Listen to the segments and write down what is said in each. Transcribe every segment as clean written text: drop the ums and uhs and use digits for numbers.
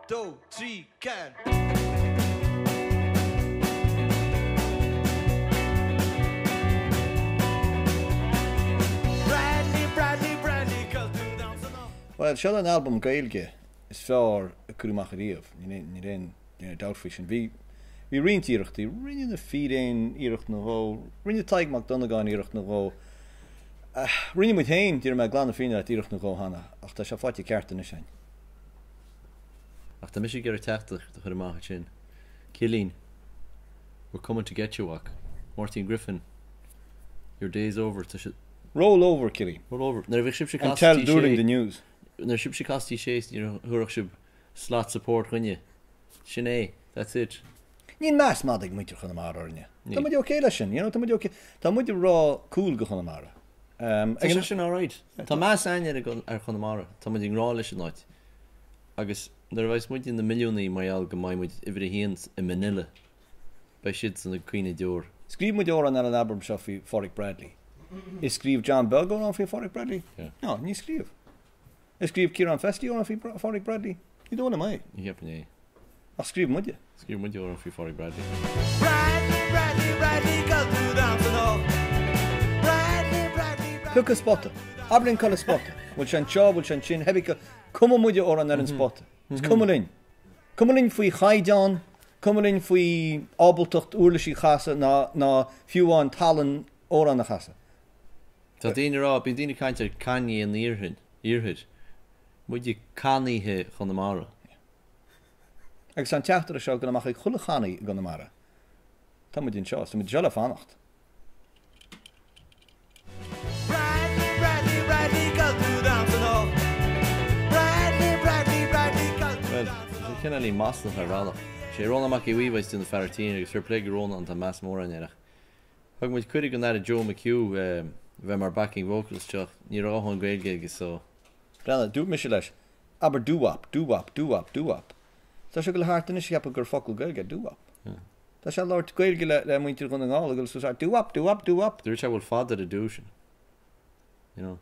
2, 3, 4. Bradley, Bradley, Bradley, call tú damsa ná. Bhuel, seo an albam Gaeilge is fearr a cuireadh amach ariamh, níl aon dabht faoi sin. Bhí bhí roinnt iarrachtaí, rinne na Fíréin iarracht nó dhó, rinne Tadhg Mac Dhonnagáin iarracht nó dhó, rinne muid féin, déarfaidh mé glan na fírinne leat, iarracht nó dhó cheana, ach tá sé faighte ceart anois againn. Ach tá mise ag iarraidh teachtaireacht a chur amach ansin. Cillín, we're coming to get you, mhac. Máirtín Griffin, your day's over. Tá sé. Roll over, Cillín. Roll over. Nuair a bheadh sibhse ag And casadh tell T Dúrling sé, the news. nuair a sibhse ag casadh T sé ní thabharfadh sibh slat support dhúinne. Sin é. That's it. Níl meas madaidh ag muintir Chonamara orainne. Tá Níl. muid ok leis sin, you know, tá muid ok. Tá muid ag rá cool go Chonamara. Tá sé sin alright. Tá meas againn ar Chonamara. Tá muid i ngrá leis an áit. Agus nuair a bheas muid ina milliúnaí mar gheall go mbeidh muid uimhir a haon i Manila, beidh siadsan ag caoineadh deor. Scríobh muid amhrán ar an albam seo faoi Pháraic Bradley. Is scríobh John Beag amhrán faoi Pháraic Bradley? No, ní scríobh. Is scríobh Ciarán Festy amhrán faoi Pháraic Bradley? Ní dóigh liom é. Ní cheapaim é. Ach scríobh muide. Scríobh muide amhrán faoi Pháraic Bradley. Bradley, Bradley, Bradley, gabh tú damsa nó. Bradley, Bradley, Bradley. Pioc spota. Abair linn cá bhfuil spota. Bhfuil sé anseo, bhfuil sé ansin, hebí cumadh muide amhrán ar an spota. Is cuma linn. Cuma linn faoi chaighdeán, cuma linn faoi ábaltacht uirlisí a chasadh ná ná fiú amháin tallann amhrán a chasadh. Tá daoine ag rá, bíonn daoine ag caint ar Kanye an iarthair, iarthair. Muide Kanye Chonamara. Agus tá an teachtaireacht seo ag dul amach ag chuile Chanaí i gConamara. Tá muid anseo, is tá muid anseo le fanacht. Bradley, Bradley, Bradley, gabh tú damsa nó. Bradley, Bradley, Bradley, gabh tú Bhuel, damsa tá sé nó. cineáilín maslach ar bhealach. Sé Rónán Mac Aodha Bhuí a bheas ag déanamh fear an tí agus fair play go Rónán, tá meas mór againn air ach thug muid cuireadh don Aire Joe McHugh a bheith mar backing vocalist ach ní raibh a dhóthain Gaeilge aige so. Breathnaigh, dúirt mise leis, Abair doo-wop, doo-wop, doo-wop, doo-wop. Tá sé ag dul thart anois ag ceapadh gur focal Gaeilge é doo-wop. Tá sé ag labhairt Gaeilge le le muintir Dhún na nGall ag dul suas thart, doo-wop, doo-wop, doo-wop. Dúirt sé bhfuil fada ar an do sin, you know.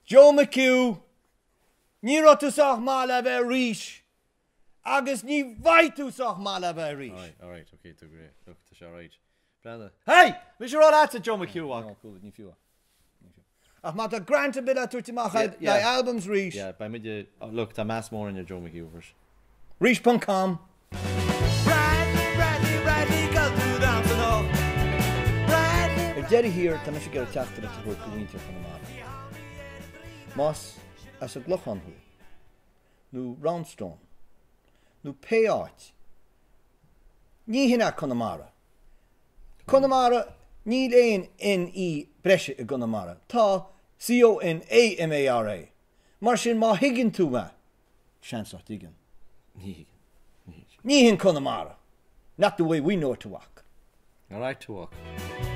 Joe McHugh, ní raibh tú sách maith le bheith arís agus ní bheidh tú sách maith le bheith arís. Alright, alright, ok, tá great. Look, tá sé alright. Breathnaigh. Hey! Mise ag rá leatsa, Joe McHugh, mhac. No, cool, ní fiú é. Ach má tá grant ar bith le tabhairt amach Yeah, le yeah. albums rís. Yeah, beidh muid ag, oh, look, tá meas mór againn ar Joe McHugh freisin. Rís ponc com. Bradley, Bradley, Bradley, gabh tú damsa nó. Bradley, Ar deireadh thiar, tá mise ag iarraidh teachtaireacht a thabhairt go mhuintir Chonamara. Más as an gClochán thú, nó Roundstone, nó pé áit, ní hin é Conamara. Conamara, níl aon NE breise i gConamara. Tá C-O-N-A-M-A-R-A. Mar sin, má thuigeann tú mé, seans nach dtuigeann. Ní thuigeann. Ní thuigeann. Ní hin Conamara. Not the way we know it a mhac. Alright a mhac.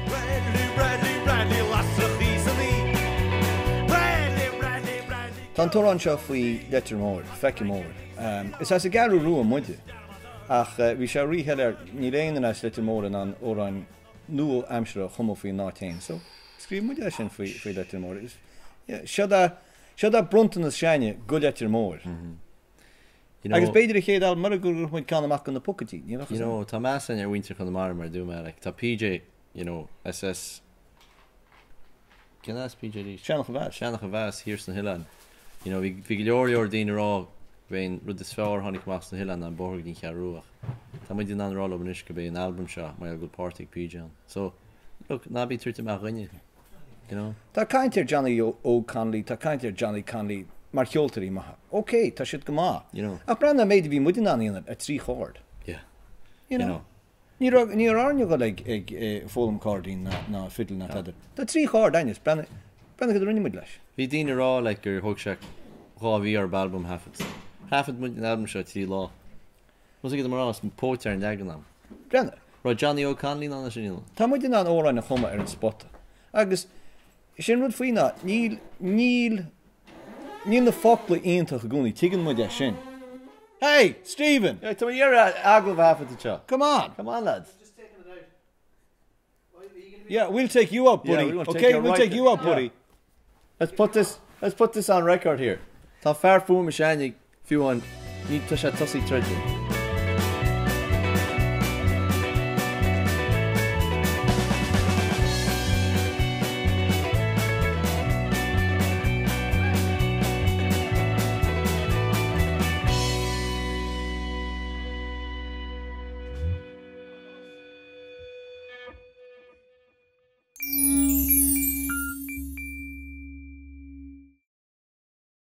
Bradley, Bradley, Bradley, lasrachaí san oíche. Bradley, Bradley, Bradley. Tá an t-amhrán seo faoi Leitir Móir, Feice Mór. Is as an gCeathrú Rua muide, ach bhí sé ríshoiléir, níl aon duine as Leitir Móir in ann amhráin nua-aimseartha a chumadh faoin áit féin, so scríobh muid é sin faoi faoi Leitir Móir. Seod é, seod é bronntanas s'againne go Leitir Móir. You know, Agus b'fhéidir an chéad albam mura gcuirfeadh muid ceann amach do na Pucaidí, ní bheadh You fhios know, agam. tá meas againn ar mhuintir Chonamara mar a dúirt mé, like, tá PJ, you know, SS, Cén as PJ arís? Seanach a Mheas. Seanach a Mheas thiar sna hoileáin. You know, bhí, bhí go leor leor daoine ag rá gurb é an rud is fearr a tháinig amach sna hoileáin ná an bóthar go dtí an Cheathrú Rua ach tá muid in ann a rá leo anois gurb é an albam seo mar gheall go bhfuil páirt ag PJ ann. So, look, ná bí ag tabhairt amach dhuine, you know. Tá caint ar Johnny Óg Connolly, tá caint ar Johnny Connolly mar cheoltóirí maithe. Ok, tá siad go maith. You know. Ach breathnaigh an méid a bhí muid in ann a dhéanamh ar 3 chord. Yeah. You You know. know. Ní raibh, ní raibh orainn a dhul ag, ag foghlaim cairdín ná, ná fidil ná tada. Tá 3 chord againn is breathnaigh, breathnaigh cad a rinne muid leis. Bhí daoine ag rá like gur thóg sé 2 mhí orthu albam a thaifead. Thaifead muid an albam seo 3 lá. Más ag rá is póit ar an leagan am. Breathnaigh. Raibh Johnny Óg Connolly in ann é sin a dhéanamh. Tá muid in ann amhráin a chumadh ar an spota. Agus is é an rud faoi ná níl, níl, níl na focla iontach i gcónaí, tuigeann muid é sin. Hey! Stephen! Tá mé ag iarraidh agallamh a thaifead anseo. Come on! Come on lads. Yeah, we'll take you out, buddy. Yeah, we will take okay, you we'll right take you out, yeah. buddy. Let's put this, let's put this on record here. Tá fear fuaime s'againne. Fiú amháin, ní tá sé tosaithe troidim.